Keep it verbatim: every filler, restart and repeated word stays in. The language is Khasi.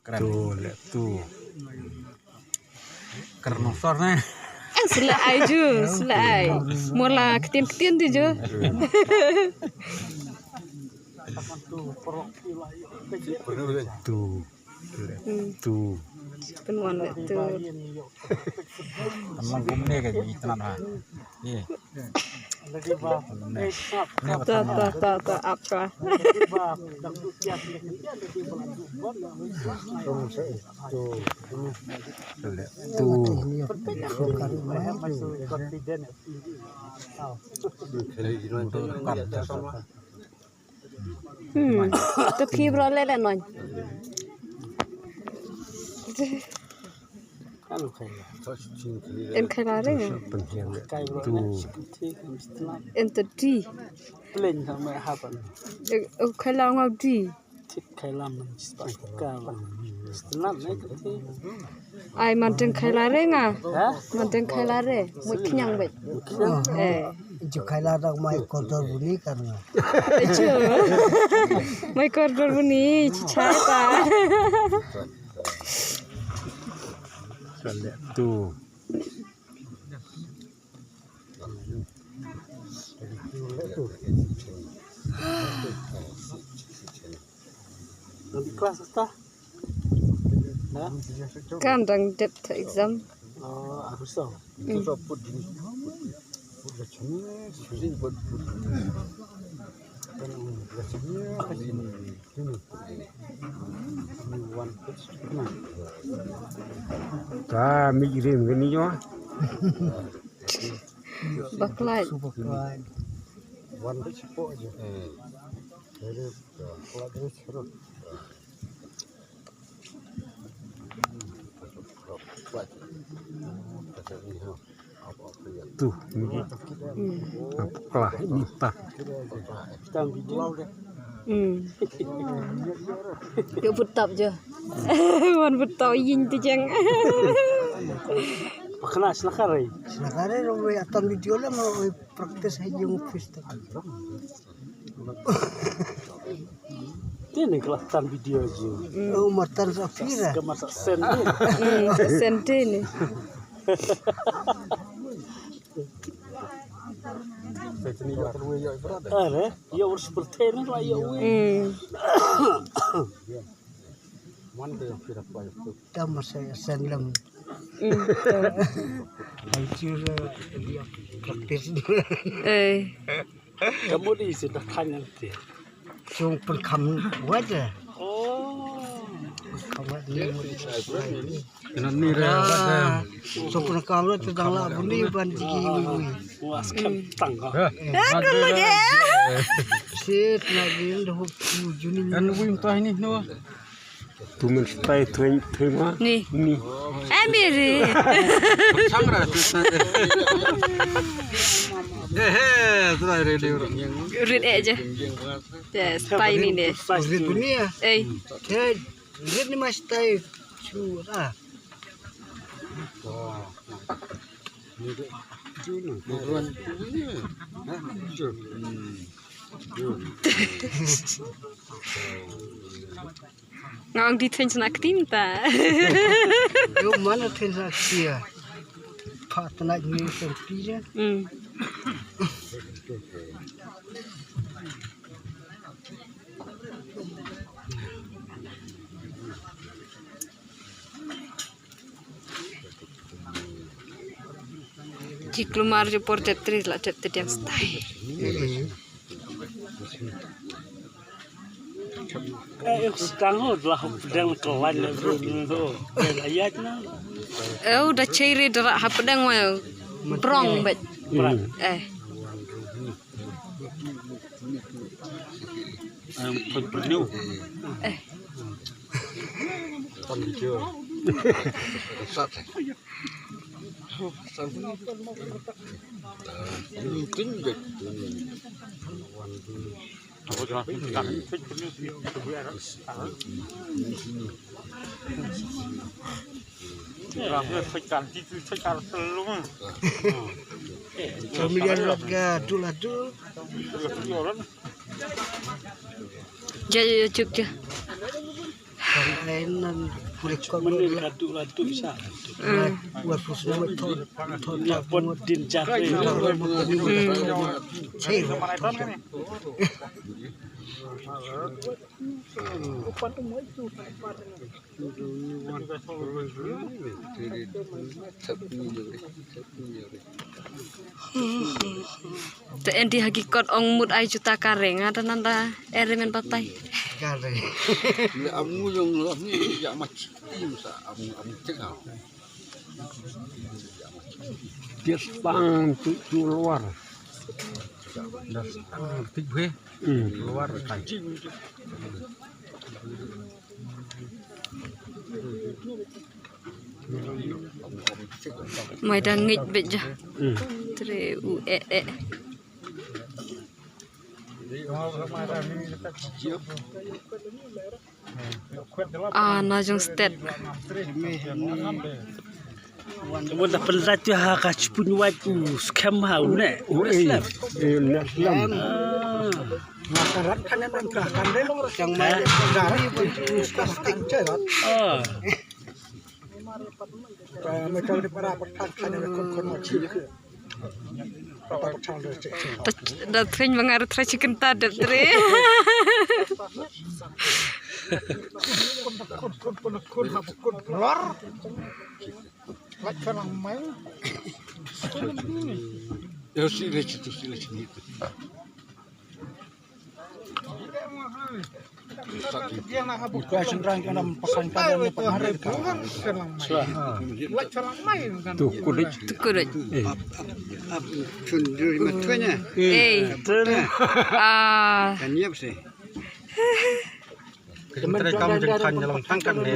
Tu, leh tu. Kar nusor ne. Eh, sila ai ju, sila ai. Mula ketin-ketin tu ju. Tu. Hmm. Tu. Pynwan leh tu. Tang kumne ka itynnat ha. Ye. Ta, ta, ta, ta, ap ka. Tu. Hmm. To khi bro le le non. En khai la re nga. Tu. En to di. Plain sama happen. Eh, oh, khai la ngau di. Thik khai la man spa ka la. Stunat ne ka ti. Ai, man teng khai la re nga. Ha? Man teng khai la re. Mut khñiang bet. Eh. Ju khai la dak mai kordor buni kan nga. Ju. Mai kordor buni, chichai ta. Sale tu. Nanti kelas asta. Kan dang dep ta exam. Oh, aku so. Hmm. Ka mi rim ka ni yo. Baklai. Wan ka chipo aja. Tu, ni. Hmm. Apa kelah ini ta? Hmm. Yo putap je. Wan putap yin tu jeng. Pakna snakare. Snakare ro we atan video le mo practice hai yung office ta. Tiene kelas tan video je. Oh, matan sa pira. Ke masa sen ni. Hmm, sen ni. Are, ya urus pertene lah ya wi. Hmm. Tam masa sen lem. Hmm. Hancur, eh, dia praktis. Eh. Kamu di sini tanya nanti. Sung pun kam waja. Oh. Kam waja ni. Ina ni re waja. Sung pun kam waja tang la buni ban jiki wi wi. Was kam tang ka. Eh, kan lagi. Sit lagi dah hukum juni. Kan wi mtah ini no. Tu men stai twen twen ma. Ni. Ni. Eh, miri. Chang ra tu stai. Eh, eh, tu ra re de. Rit eh je. Yes, stai ni ne. Rit ni ya. Eh. Ke, rit ni ma stai. Chu ra. Nga ong di thin sna kti mynta. Yo mana thin sna kti ya. Pa tna ni sen pi ya. Hmm. Ji klumar ju por tep tri la tep te diang stai. Eh, eh, stang ho, lah pdeng kelan le bro ni ho. Eh, la yat na. Eh, udah ciri dera ha pdeng wa. Brong bet. Brong. Eh. Em, put put new. Eh. Sat. Sat. Ini tin dek. Apa jangan put put new. Familiar rat ga dul adu. Ja, ja, ja, juk, ja. Mane la tu la tu sa. Hmm. Wa pus na thon thon ya pon din jat. Hmm. Te endi ha ki kot ong mut ai juta ka reng, ada nanda eremen batai. Ka reng. Le amu jong lah ni ya mach. Sa amu amu tengah. Dia sang tu tu luar. Dia sang tu bhe. Hmm. Luar kai. Mai da ngit bit ja. Hmm. Tre u e e. Ah, na jong stet. Wala pynlait ha ka chpun wait u skhem ha u ne. U ne slem. U ne slem. Ah. Makarat kan yang kan kan deh. Yang mai dari pun suka sting cerat. Ah. Ka mai ka di para pathan kan yang kon kon ma chi. Da thin ba nga ruh trai chicken ta dep dre. Yo si le chitu si le chini. Ko shin rang kana pasan kana ne pasan ka. Tu kudik. Tu kudik. Eh. Chun duri matwenya. Eh. Ah. Kan yap se. Kementerian kamu jengkan dalam tangkan ne.